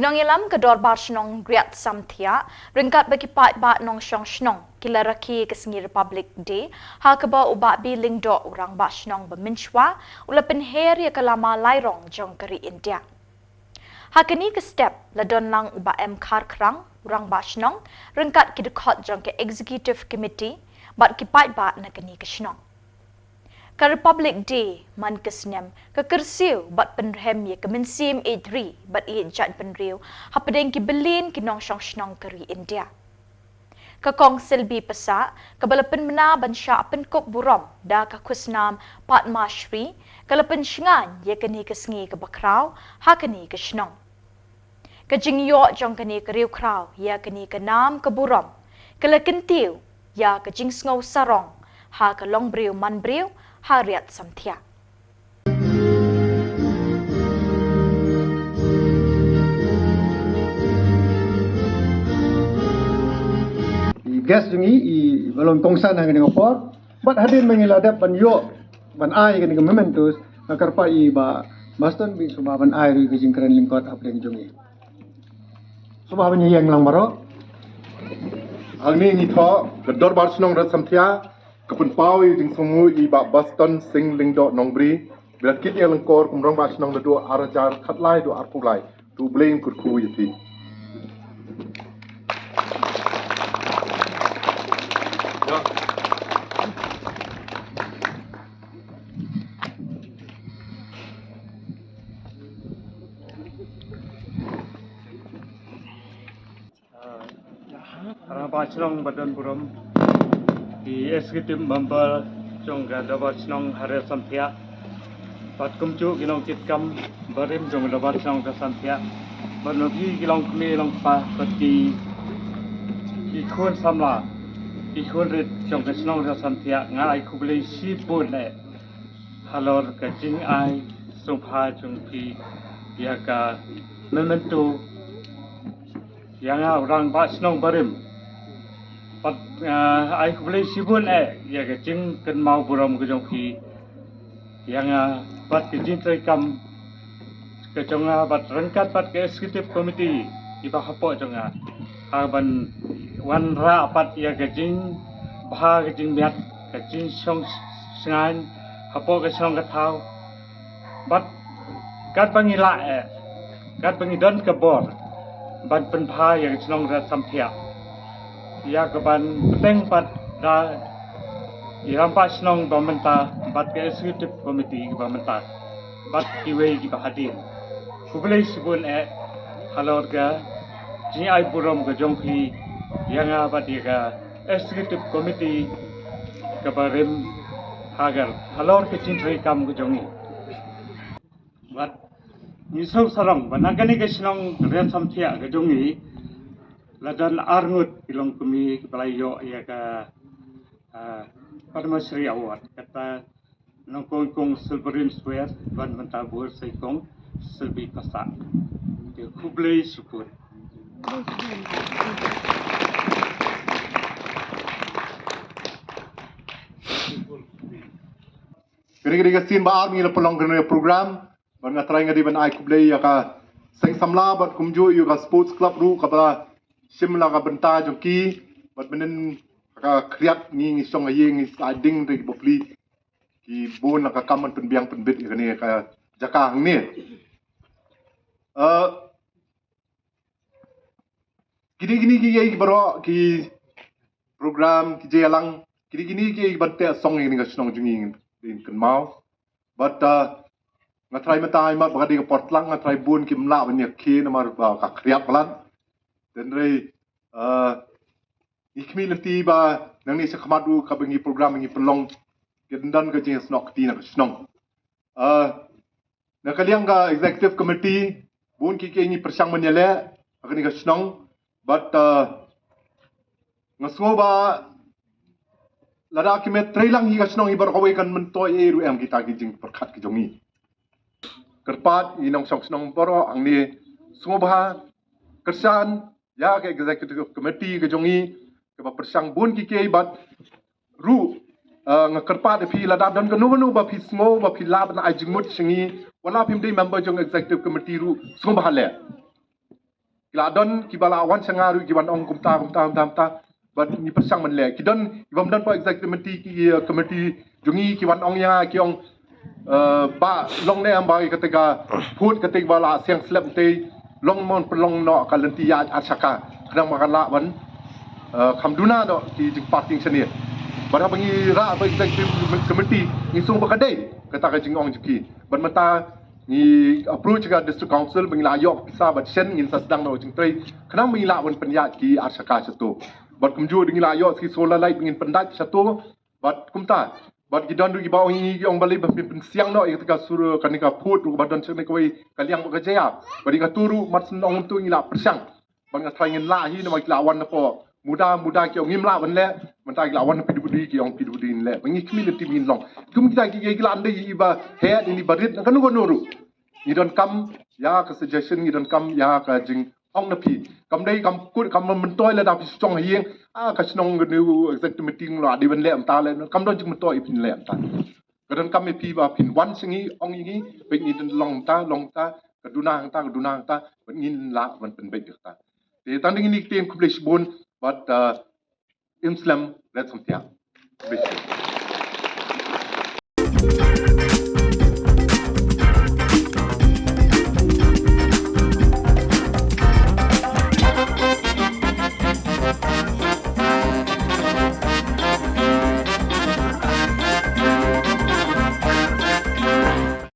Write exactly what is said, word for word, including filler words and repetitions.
Nongïalam ka Dorbar Shnong Riat Samthiah, ryngkat bad ki paidbah nongshong shnong, ki la rakhe ka sngi Republic Day ha kaba u Bah B. Lyngdoh, u Rangbah Shnong ba mynshuwa, u la pynher ïa ka lama lairong jong ka ri India. Ha kane ka step la don lang u Bah M. Kharkhrang, u Rangbah Shnong, ryngkat ki dkhot jong ka Executive Committee bad ki paidbah na kane ka shnong. Ka Republic Day man ka snem ka kyrsiew bad pynrhem ïa ka mynsiem ïeit ri bad ïeit jaitbynriew hapdeng ki billion ki nongshong shnong ka ri India. Ka Kong Selby Passah, kaba la pynbna ban shah pynkup burom da ka khusnam Padma Shri, ka la pynshngaiñ ïa kane ka sngi kaba khraw ha kane ka shnong. Ka jingïoh jong kane ka riewkhraw ïa kane ka nam ka burom ka la kyntiew ïa ka jingsngew sarong ha ka longbriew manbriew ha Riat Samthiah. I guest jong ngi i ba long kongsan ha kane ka por. Bad hadien ba ngi la dep ban ïoh ban ai kane ka mementos, nga kyrpad i Bah Baston Singh sngewbha ban ai ruh ka jingkren lyngkot hapdeng jong ngi. Sngewbha ban ïeng lang baroh. Hangne ngi thoh ka Dorbar Shnong Riat Samthiah ka pynpaw ïa ka jingsngewnguh ïa i Bah Baston Singh Lyngdoh Nongbri, ba la kit ïa ka lyngkor kum Rangbah Shnong naduh ar hajar khatlai haduh arphew lai. To U Blei un kyrkhu ïa phi. Rangbah Shnong ba don burom, ki executive member jong ka Dorbar Shnong ha Riat Samthiah, bad kumjuh ki nongkitkam barim jong ka Dorbar Shnong Riat Samthiah, bad ma phi ki longkmie longkpa, bad ki, ki khun samla, ki khun rit jong ka shnong Riat Samthiah, nga ai khublei shibun eh halor ka jingai sngewbha jong phi ïa ka memento ïa nga u Rangbah Shnong barim. Bad, ah, ai khublei shibun eh ïa ka jingkynmaw burom ka jong phi ïa nga bad ka jingtrei kam ka jong nga bad ryngkat bad ka executive committee kiba hapoh jong nga. Ha ban wanrah pat ïa ka jingbha ka jingmiat ka jingshong shngaiñ hapoh ka shnong ka thaw. Bad katba ngi lah eh, katba ngi don ka bor ban pynbha ïa ka shnong Riat Samthiah, ïa ka ban bteng pat da i Rangbah Shnong ba mynta bad ka executive committee ba mynta bad kiwei kiba hadien. Khublei shibun eh halor ka jingai burom ka jong phi ïa nga bad ïa ka executive committee kaba rim ha ka halor ka jingtrei kam ka jong ngi. Bad ngi sngewsarong ba na kane ka shnong Riat Samthiah ka jong ngi la don arngut ki longkmie kiba la ïoh ïa ka, ah, Padma Shri Award, kata Nongkong Kong Silverin Swer, ban mynta bor Saikong Selby Passah. Te khublei shibun. Kane ka dei ka sien ba ar ngi la pynlong kane ka program. Bad nga trai nga dei ban ai khublei ïa ka seng samla bad kumjuh ïa ka sports club ruh kaba la shim la ka bynta jong ki bad mynnin ka khriat ngi ngi shong ha ïing ngi sa ding dei bapli ki bun la ka kam ban pynbiang pynbit ïa kane ka jaka hangne. Eh, kine kine ki ïa ki baroh ki program ki jia lang kine kine ki ïa ki ban teh song ïa kane ka shnong jong ngi dei kynmaw. Bad, uh, nga trai mynta ai mat ba ka dei ka por tlang nga trai bun kim lah ban ïa khie namar ba ka khriat palat. Hynrei, uh, ngi khmih lynti ba nangne sha khmat ruh kaba ngi program ngi pynlong ki dang don ka jingsnoh kti na ka shnong. Uh, na ka liang ka executive committee bun ki ki ngi pyrshang ban ïaleh ha kane ka shnong. Bad, uh, nga sngew ba lada ki met trei lang hi ka shnong hi baroh kawei kan myntoi ei ruh em kita ki jingpyrkhat ki jong ngi. Kyrpad i nongshong shnong baroh hangne sngewbha kyrshan ïa ka executive committee ka jong ngi kaba pyrshang bun ki kiei bad ruh, eh, nga kyrpad ïa phi lada don kano kano ba phi sngew ba phi lah ban ai jingmut sha ngi wat la phim dei member jong executive committee ruh sngewbha leh. Ki la don kiba la wan sha nga ruh ki wan ong kumta kumta kumta kumta. Bad ngi pyrshang ban leh. Ki don, ki bym don hapoh executive committee, ki, eh, committee jong ngi ki wan ong ïa nga, ki ong, eh, ba long ne em ba kata ka pud kata ba la siang slap te long mon pynlong noh ka lynti ïaid ar shaka. Khnang ba kan lah ban, eh, kham duna noh ki jingparting shane. Bad haba ngi rah hapoh executive committee ngi sngew ba ka dei kata ka jingong jong ki. Bad mynta ngi approach ka district council ba ngi la ïoh pisa bad shen ngin sa sdang noh jingtrei. Khnang ba ngi lah ban pynïaid ki ar shaka shato. Bad kumjuh ngi la ïoh ki solar light ba ngin pyndait shato. Bad kumta, bad ki don ruh kiba ong ïa ngi, ki ong balei ba phin pynsiang noh ïa kata ka sur kane ka pud ruh ba don sha kane kawei ka liang bad ka jia. Bad ïa katu ruh mar shen ong tu ngi la pyrshang. Bad nga tharai ngin lah hi namar ki la wan hapoh muda, muda ki ong ngim lah ban leh, mynta ki la wan P W D ki ong P W D ngin leh. Bad ngi khmih lynti ba ngin long. Kum kita ki, ki la ndei iba heh, ini ba rit, kano kano ruh. Ngi donkam ïa ka suggestion, ngi donkam ïa ka jingong na phi. Kam dei kam kut kam myntoi lada phi shong ha ïing, ah, ka shnong ka new executive meeting la dei ban leh mynta leh, kam don jingmyntoi phin leh mynta. Ka donkam ïa phi ba phin wan sha ngi, ong ïa ngi, peit ngi dang long mynta, long mynta, ka duna hangta, ka duna hangta, bad ngin lah ban pynbeit ïa kata. Te tang dei ngi ktien, khublei shibun bad, ah, im slem, red samthiah. Khublei shibun.